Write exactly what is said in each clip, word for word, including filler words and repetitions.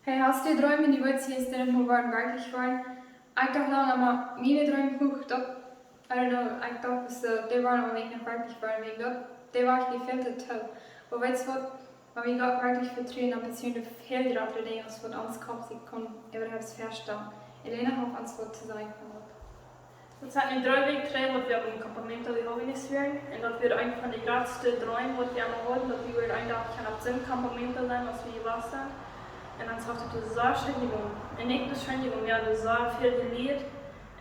Hey, hast du Dreemen, dee woat hia en Steinbruch woaren werkjlich woaren? Ekj docht lang emma, miene Dreem huach, daut, I don't know, ekj docht, daut, äh, dee woaren aul nich werkjlich woaren, wäajen daut, dee wia nich väl to too. Oba weetst waut, wan wie Gott werkjlich vetruen, dan passieren doa väl jratre Dinja, aus waut ons Kopp sikj kaun äwahaupt väastalen. Elena haft ons waut to sajen von daut. Daut sent nu dree Wäakj trigj, waut wie opp een campamento de jóvenes wieren. Un daut wia eent von de jratste Dreem, waut wie emma hauden, daut wie wudden een Dach kjennen opp soon campamento sennen, aus wie jewast sent. Un ons haft daut sea scheen jegonen. Un nich bloos scheen jegonen, wie haben sea väl jelieet.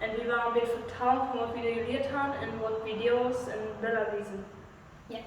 Un wie wellen een bät vetalen von waut wie doa jelieet haben un waut Videos un Bilda wiesen. Ja.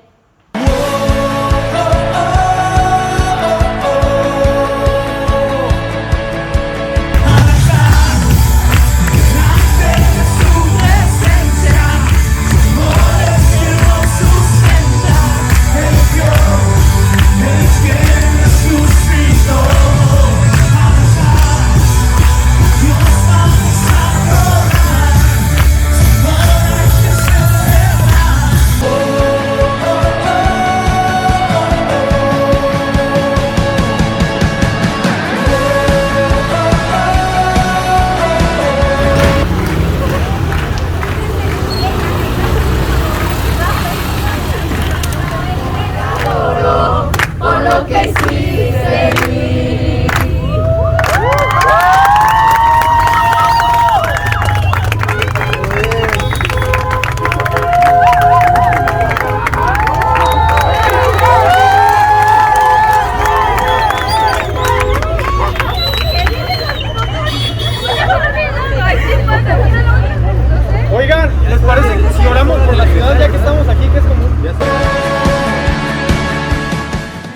Oigan, ¿les parece si oramos por la ciudad ya que estamos aquí, que es como...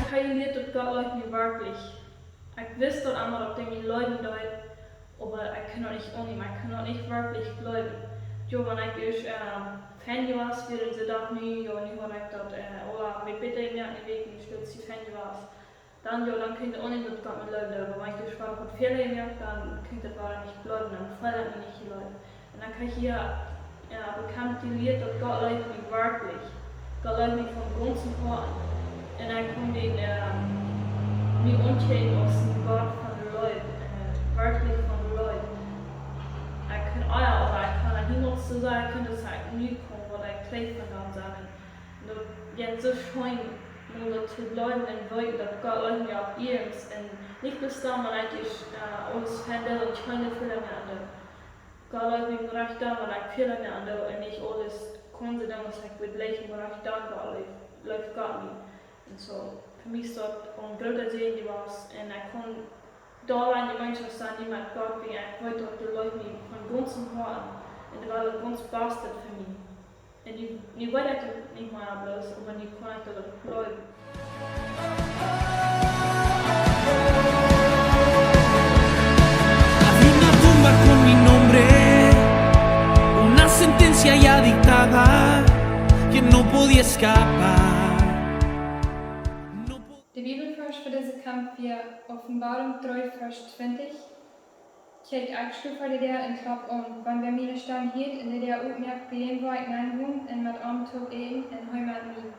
Ekj hab jelieet daut Gott leeft mie werkjlich. Ekj wist daut emma, daut dee mie leewen deed, oba ekj kunn daut nich aunnämen, ekj kunn daut nich werkjlich jleewen. Jo, wan ekj ieescht, äh, Fan jewast wia, dan docht ekj, jo, nu haud ekj daut, äh, aula een bät bäta jemoakt, nu wia ekj een Stekj Fan jewast. Dan, jo, dan kunn ekj daut aunnämen, daut Gott mie leewen deed, oba wan ekj ieescht wada waut Fäla jemoakt, dan kunn ekj daut wada nich jleewen, dan feeld ekj mie nich jeleeft. Un dan kjrieech ekj hia, jo, bekaunt jelieet, daut Gott leeft mie werkjlich. Gott leeft mie von gaunzem Hoaten. Un ekj kaun dän, äh, mie aunkjikjen aus een Gott von Leew, äh, werkjlich von Leew. Ekj kaun, ah jo, oba ekj kaun daut niemols soo sajen, ekj kaun daut sajen, nu kaun waut ekj trigj von am sajen. Un daut jeit soo scheen, om daut to jleewen un weeten, daut Gott leeft mie uk ieescht. Un nich bloos dan, wan ekj ieescht, äh, aules veendeel un kjeene Fäla mea aun doo. Gott leeft mie rajcht dan, wan ekj Fäla mea aun doo un nich aules kaun soo doonen, aus ekj wudd jleichen, rajcht dan Gott leeft, leeft Gott mie. Un soo, fa mie es daut een groota Säajen jewast. Un ekj kaun doa en Jemeenschoft sennen met Gott, wiels ekj weet, daut hee leeft mie von gaunzem Hoaten un hee well daut gaunz Baste fa mie. Un nu, nu weet ekj daut nich mea bloos, oba nu kaun ekj daut uk jleewen. Abrí una tumba con mi nombre, una sentencia ya dictada, que no podía escapar. No po- De Bibelvarsch fa disen Camp wia Openboarunk dree, Varsch twintich. Kjikjt, ekj sto ver de Däa un klopp aun. Wan wäa miene Stemm hieet un de Däa oppmoakt, bie däm woa ekj nenn gonen un met am toop äten un hee met mie.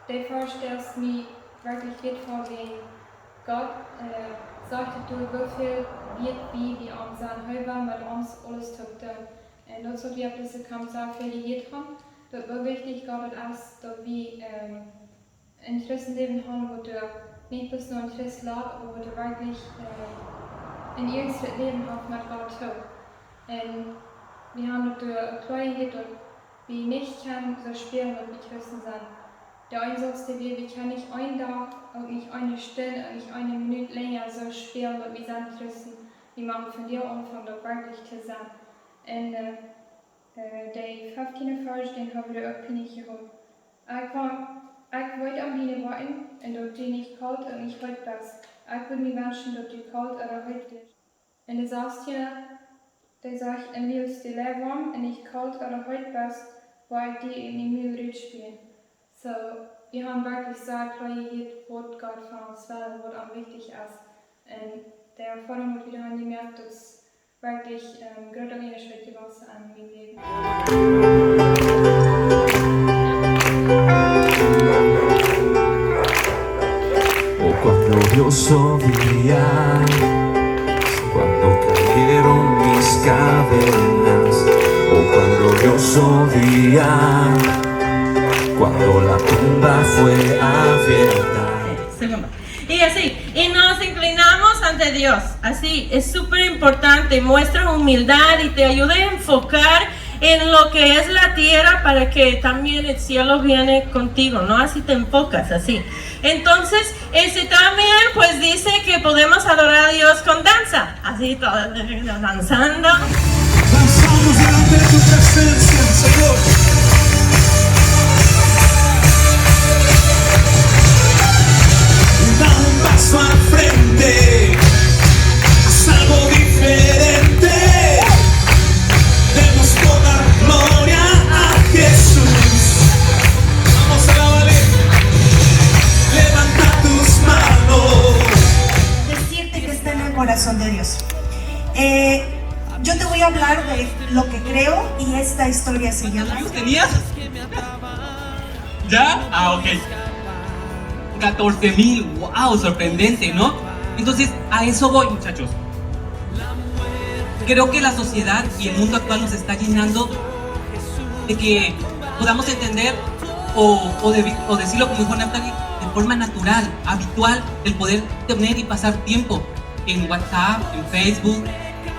Dee Varsch es mie werkjlich wieetvoll, wiels Gott, äh, sajcht daut doa, woo väl wieet wie bie am sent. Hee well met ons aules toop doonen. Un daut es waut wie opp disen Camp sea väl jelieet haben, daut woo wichtich Gott daut es, daut wie, ähm, een Christenläwen haben, waut doa nich bloos no een Christ lat, oba waut doa werkjlich, äh, een iernst Läwen haft met Gott toop. Un wie haben daut doa kloa jelieet, daut wie nich kjennen soo spälen, daut wie Christen sent. De eensje Sach, dee wie, wie kjennen nich een Dach, uk nich eene Stund, uk nich eene Minut lenja soo spälen, daut wie sent Christen. Wie motten von doa aunfangen, daut werkjlich to sennen. Un, äh, äh, de feftiende Varsch, dän hab wie uk bie nich jehaut. Ekj wa-, ekj weet aun diene Woakjen, un daut du nich kolt un nich heet best. Ekj wudd mie wenschen, daut du kolt ooda heet wieescht. Un de sastiende, dee sajcht, un wiels du lukwauem un nich kolt ooda heet best, woa ekj die ut mien Mul rutspäajen. Soo, wie haben werkjlich sea kloa jelieet, waut Gott von ons well un waut am wichtich es. Un de Erfoarunk, waut wie doa haben jemoakt, daut es werkjlich, ähm, groota Unjascheet jeworden en mien Läwen. Oh Gott, jo, jo, Sabía cuando cayeron mis cadenas, o cuando yo sabía cuando la tumba fue abierta. Segundo. Y así, y nos inclinamos ante Dios. Así, es súper importante. Muestra humildad y te ayuda a enfocar en lo que es la tierra para que también el cielo viene contigo, ¿no? Así te enfocas, así. Entonces, ese también, pues dice que podemos adorar a Dios con danza. Así, todos danzando. Danzamos delante de tu presencia, Señor. Da un paso al frente. Haz algo diferente. Demos toda gloria a Jesús. Vamos a alabarle. Levanta tus manos. Decirte que está en el corazón de Dios. Eh, yo te voy a hablar de lo que creo y esta historia se llama... ¿Cuántos views tenías? ¿Ya? Ah, ok. Catorce mil, wow, sorprendente, ¿no? Entonces, a eso voy, muchachos. Creo que la sociedad y el mundo actual nos está llenando de que podamos entender o, o de- o decirlo como dijo Natalie, de forma natural, habitual, el poder tener y pasar tiempo en WhatsApp, en Facebook,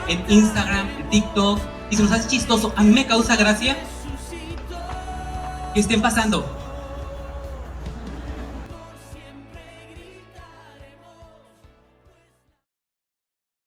en Instagram, en TikTok. Y se nos hace chistoso. A mí me causa gracia que estén pasando